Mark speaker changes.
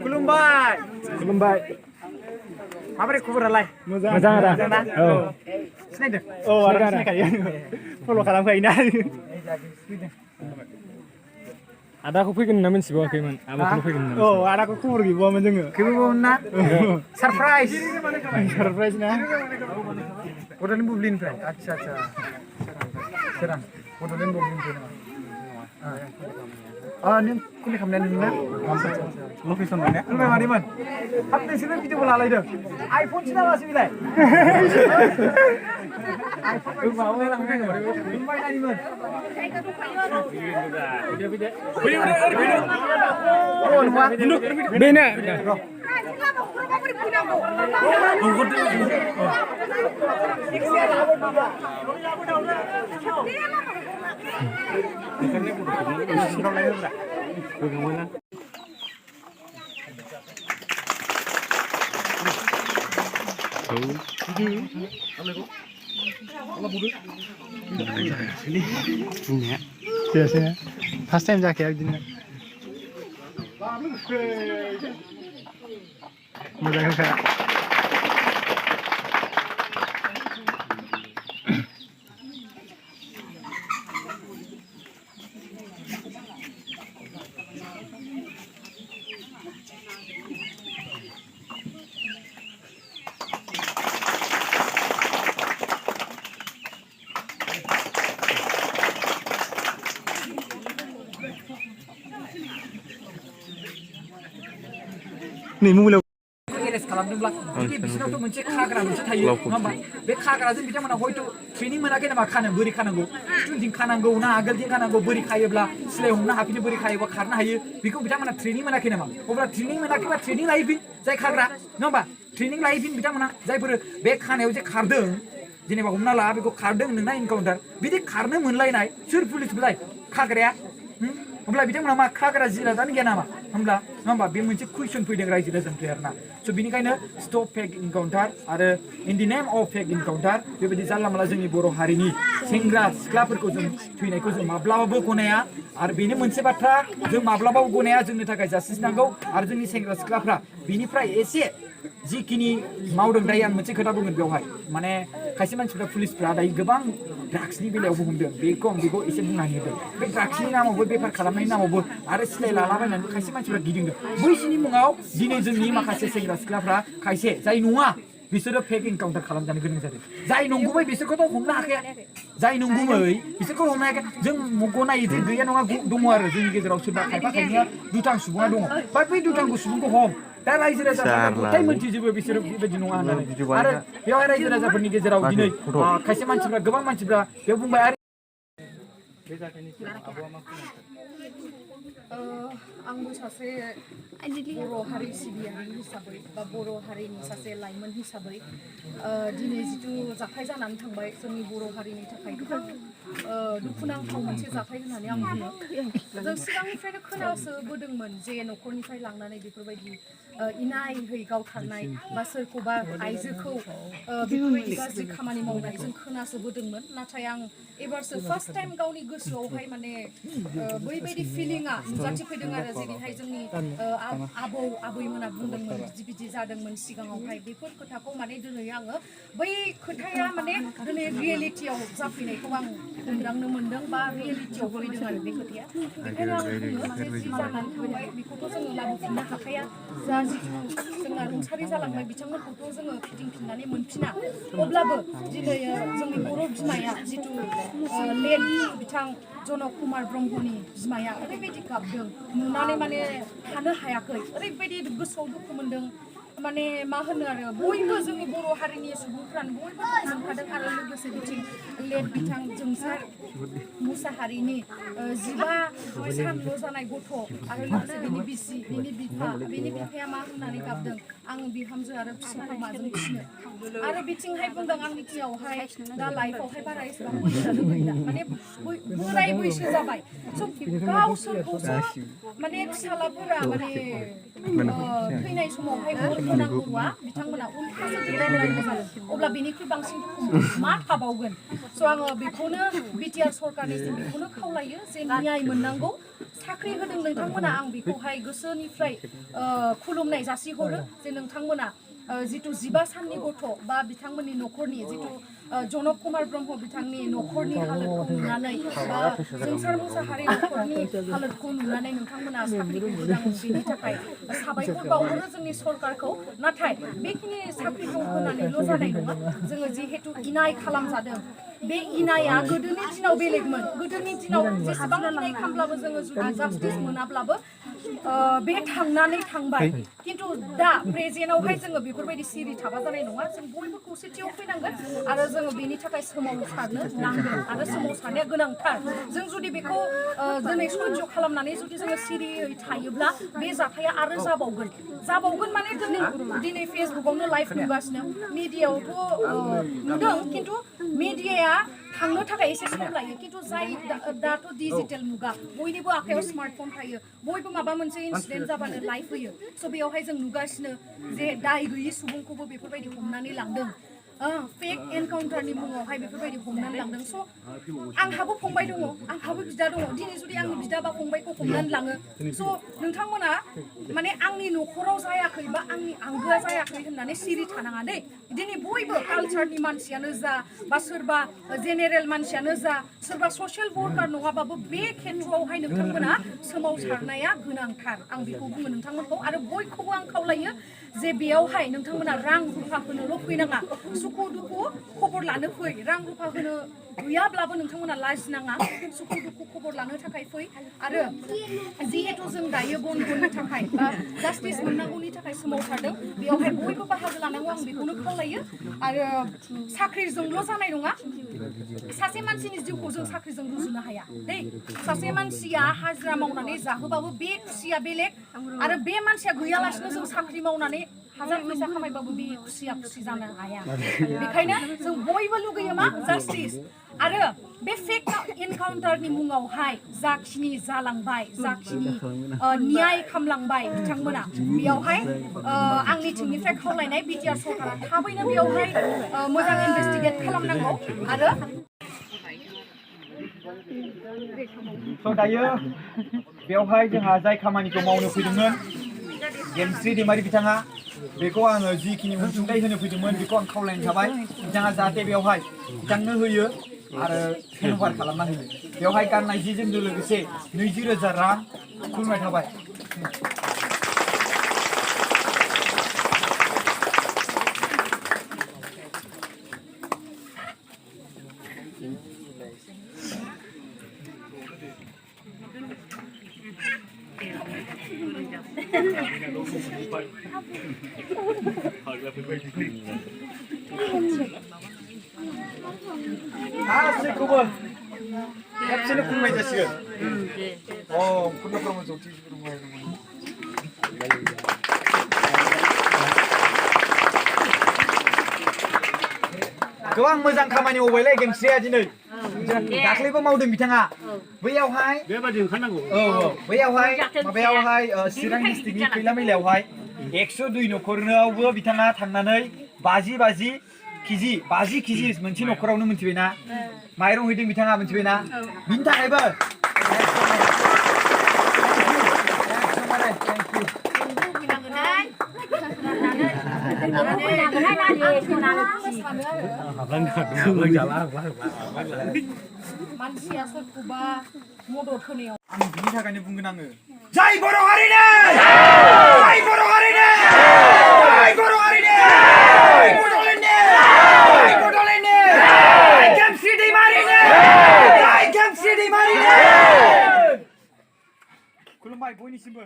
Speaker 1: खुलुमबाय
Speaker 2: खुलुमबाय
Speaker 1: माबोरै खबरालाय
Speaker 2: मोजां आदा औ
Speaker 1: सिनायदों
Speaker 2: औ आदा सिनायखायो फल' खालामखायोना आदाखौ फैगोन होनना मिथिबावाखैमोन आबाखौ फैगोन होनना औ आदाखौ खबर गैबावामोन जोङो
Speaker 1: गैबावामोन ना सारप्राइज
Speaker 2: ना
Speaker 1: बड'लेण्ड बुब्लिनिफ्राय आदसा सोरां बड'लेण्ड बुब्लिनिफ्राय नामा नों कन्टेक्ट खालामनाया नोंना लकेसन मोनो खुलुमबाय मादैमोन हाब नोंसोरबो भिडिअ लालायदों आइफनसो नामासो बिलाय आइफन माबायाव लांबाय खुलुमबाय नानिमोन
Speaker 2: बेनो फार्स्ट टाइम जाखाया बिदिनो मोजां होखा नै मबाइलाव
Speaker 1: एरेस्ट खालामदोंब्ला जुदि बिसोरनावथ' मोनसे खाग्रा मोनसे थायो नङा होमबा बे खाग्राजों बिथांमोना हयथ' ट्रेनिं मोनाखै नामा खानो बोरै खानांगौ स्टुनथिं खानांगौ ना आगोलथिं खानांगौ बोरै खायोब्ला सिलाय हमनो हाफिनो बोरै खायोबा खारनो हायो बेखौ बिथांमोना ट्रेनिं मोनाखै नामा अब्ला ट्रेनिं मोनाखैबा ट्रेनिं लाहैफिन जाय खाग्रा नङा होमबा ट्रेनिं लाहैफिन बिथांमोना जायफोर बे खानायाव जे खारदों जेनेबा हमना ला बेखौ खारदों नोंना इनकाउन्टार बिदि खारनो मोनलायनाय सोर पुलिस बिलाय खाग्राया अब्ला बिथांमोना मा खाग्रा जिरादानो गैया नामा होमब्ला नङा होमबा बे मोनसे कुइसन फैदों रायजो राजानिफ्राय आरोना स' बिनिखायनो स्टप फेक इनकाउन्टार आरो इन दि नेम अफ फेक इनकाउन्टार बेबायदि जानला मानला जोंनि बर' हारिनि सेंग्रा सिख्लाफोरखौ जों थैनायखौ जों माब्लाबाबो गनाया आरो बेनो मोनसे बाथ्रा जों माब्लाबाबो गनाया जोंनो थाखाय जास्टिस नांगौ आरो जोंनि सेंग्रा सिख्लाफ्रा बिनिफ्राय एसे जिखिनि मावदों दायो आं मोनसे खोथा बुंगोन बेवहाय माने खायसे मानसिफ्रा पुलिसफ्रा दायो गोबां ड्राग्सनि बेलायावबो हमदों बेखौ आं बेखौ एसे बुंनानै होदों बे ड्राग्सनि नामावबो बेफार खालामनायनि नामावबो आरो सिलाय लालाबायनानै खायसे मानसिफ्रा गिदिंदों बैसिनि मुङाव दिनै जोंनि माखासे सेंग्रा सिख्लाफ्रा खायसे जाय नङा बिसोरो फेक इनकाउन्टार खालामजानो गोनां जादों जाय नंगुबै बिसोरखौथ' हमनो हाखाया जाय नंगुबै बिसोरखौ हमनो हायाखै जों गनायो जे गैया नङा दङ आरो जोंनि गेजेराव सोरबा खायफा खायफाया दुथां सुबुङा दङ बाट बै दुथांखौ सुबुंखौ हम दा रायजो राजाफ्रा गथाय मोनथिजोबो बिसोरो बेबायदि नङा होननानै आरो बेवहाय रायजो राजाफोरनि गेजेराव दिनै खायसे मानसिफ्रा गोबां मानसिफ्रा बेयाव बुंबाय आरो
Speaker 3: आंबो सासे बर' हारि सिबियारि हिसाबै बा बर' हारिनि सासे लाइमोन हिसाबै दिनै जिथु जाथाय जानानै थांबाय जोंनि बर' हारिनि थाखाय गोबां दुखुनांथाव मोनसे जाथाय होननानै आं बुङो जों सिगांनिफ्रायनो खोनासोबोदोंमोन जे न'खरनिफ्राय लांनानै बेफोरबायदि इनायहै गावथारनाय बा सोरखौबा आइजोखौ बेफोरबायदि गाज्रि खामानि मावनाय जों खोनासोबोदोंमोन नाथाय आं एबारसो फार्स्ट टाइम गावनि गोसोआवहाय माने बैबायदि फिलिंआ नुजाथिफैदों आरो जेरैहाय जोंनि आबौ आबैमोना बुंदोंमोन बिदि बिदि जादोंमोन सिगाङावहाय बेफोर खोथाखौ माने दिनै आङो बै खोथाया माने दिनै रियेलिटियाव जाफैनायखौ आं हमदांनो मोन्दों बा रियेलिटियाव फैदों आरो बे खोथाया बेखायनो आं बुङो माने जि जानानै थांबाय बेखौथ' जोङो लाबोफिननो हाखाया जा जिथु जोंना रुंसारि जालांबाय बिथांमोनखौथ' जोङो फिदिंफिननानै मोनफिना अब्लाबो दिनै जोंनि बर' बिमाया जिथु लेट बिथां जनक कुमार ब्रह्मनि बिमाया ओरैबायदि गाबदों नुनानै माने थानो हायाखै ओरैबायदि गोसोआव दुखु मोनदों माने मा होनो आरो बयबो जोंनि बर' हारिनि सुबुंफ्रानो बयबो दुखु मोनखादों आरो लोगोसे बिथिं लेट बिथां जोंसार मुसाहारिनि 15 सानल' जानाय गथ' आरो लोगोसे बिनि बिसि बिनि बिफाया मा होननानै गाबदों आं बिहामजो आरो फिसाखौ माजों फिसिनो आरो बिथिंहाय बुंदों आंनि थियावहाय दा लाइफआवहाय बारा एसेबां बैसोआनो गैला माने बोराय बैसो जाबाय स' गावसोरखौसो माने फिसालाफोरा माने थैनाय समावहाय अर होनांगौआ बिथांमोना उल्थासो देरायनांगौ जादों अब्ला बेनिख्रुइ बांसिन दुखु मा थाबावगोन स' आङो बेखौनो बिटिआर सरकारनिसिम बेखौनो खावलायो जे न्याय मोननांगौ साख्रि होदों नोंथांमोना आं बेखौहाय गोसोनिफ्राय खुलुमनाय जासिहरो जे नोंथांमोना जितु 15 साननि गथ' बा बिथांमोननि न'खरनि जितु जनक कुमार ब्रह्म बिथांनि न'खरनि हालोदखौ नुनानै बा जोंसार मुसाहारि न'खरनि हालोदखौ नुनानै नोंथांमोना साख्रिखौ होदों बेनि थाखाय साबायखर बावहरो जोंनि सरकारखौ नाथाय बेखिनि साख्रिखौ होनानैल' जानाय नङा जोङो जिहेतु इनाय खालामजादों बे इनाया गोदोनि दिनाव बेलेगमोन गोदोनि दिनाव जेसेबां इनाय खालामब्लाबो जोङो जुदि जास्टिस मोनाब्लाबो बे थांनानै थांबाय किन्तु दा प्रेजेन्टआवहाय जोङो बेफोरबायदि सिरि थाबा जानाय नङा जों बयबो खौसेथियाव फैनांगोन आरो जोङो बेनि थाखाय सोमावसारनो नांगोन आरो सोमावसारनाया गोनांथार जों जुदि बेखौ दिनै सह्य खालामनानै जुदि जोङो सिरियै थायोब्ला बे जाथाया आरो जाबावगोन माने दिनै फेसबुकआवनो लाइभ नुगासिनो मिडियाआवथ' नुदों किन्तु मिडियाया थांनो थाखाय एसे सम लायो किन्तु जाय दाथ' डिजिटेल मुगा बयनिबो आखायाव स्मार्टफन थायो बयबो माबा मोनसे इन्सिडेन्ट जाबानो लाइभ होयो स' बेयावहाय जों नुगासिनो जे दाय गैयि सुबुंखौबो बेफोरबायदि हमनानै लांदों फेक एनकाउन्टारनि मुङावहाय बेफोरबायदि हमनानै लांदों स' आंहाबो फंबाय दङ आंहाबो बिदा दङ दिनै जुदि आंनि बिदा बा फंबायखौ हमनानै लाङो स' नोंथांमोना माने आंनि न'खराव जायाखै बा आंनि आंगोआ जायाखै होननानै सिरि थानाङा दै दिनै बयबो कालचारनि मानसियानो जा बा सोरबा जेनेरेल मानसियानो जा सोरबा ससियेल वर्कार नङाबाबो बे खेत्रआवहाय नोंथांमोना सोमावसारनाया गोनांथार आं बेखौ बुङो नोंथांमोनखौ आरो बयखौबो आं खावलायो जे बेयावहाय नोंथांमोना रां रुफा होनोल' फैनाङा सुखु दुखु खबर लानो फै रां रुफा होनो गैयाब्लाबो नोंथांमोना लाजिनाङा सुखु दुखु खबर लानो थाखाय फै आरो जिहेतु जों दायो बन्द'नि थाखाय बा जास्टिस मोननांगौनि थाखाय सोमावसारदों बेयावहाय बयबो बाहागो लानांगौ आं बेखौनो खावलायो आरो साख्रिजोंल' जानाय नङा सासे मानसिनि जिउखौ जों साख्रिजों रुजुनो हाया दै सासे मानसिया हाजिरा मावनानै जाहोबाबो बे खुसिया बेलेग आरो बे मानसिया गैयालासिनो जों साख्रि मावनानै हाजार फैसा खामायबाबो बे खुसि जानो हाया बेखायनो जों बयबो लुगैयो मा जास्टिस आरो बे फेक एनकाउन्टारनि मुङावहाय जाखिनि जालांबाय जाखिनि न्याय खालामलांबाय बिथांमोना बेयावहाय आंनि थिंनिफ्राय खावलायनाय बिटिआर सरकारा थाबैनो बेयावहाय मोजां इनभेस्टिगेट खालामनांगौ आरो
Speaker 1: दायो बेवहाय जोंहा जाय खामानिखौ मावनो फैदोंमोन गेमस्रि दैमारि बिथाङा बेखौ आङो जिखिनि अनसुंथाइ होनो फैदोंमोन बेखौ आं खावलायनो थाबाय बिथाङा जाहाथे बेवहाय बिथांनो होयो आरो हेन्डअभार खालामना होयो बेवहाय गाननाय जि जोमजों लोगोसे 20,000 रां खुलुमनाय थाबाय गासैखौबो खेबसेनो खुलुमनाय जासिगोन खुनु ब्रह्म जौथि गोबां मोजां खामानि मावबायलै गेमस्रिया दिनै दाख्लैबो मावदों बिथाङा बैयावहाय बेबायदि ओंखारनांगौ बैयावहाय माबायावहाय चिरां डिस्ट्रिक्टनि खैलामैलायावहाय 102 न'खरनावबो बिथाङा थांनानै 50 केजि मोनसे न'खरावनो मोनथिबायना माइरं हैदों बिथाङा मोनथिबायना बिनि थाखायबो
Speaker 3: मानसिया सोरखौबा मदद होनायाव
Speaker 1: आं बिनि थाखायनो बुंगोन आङो जय बर' हारिनि जय बर' हारिनि जय बर' हारिनि जय बड'लेण्डनि जय बड'लेण्डनि जय गेमस्रि दैमारिनि जय गेमस्रि दैमारिनि खुलुमबाय बयनिसिमबो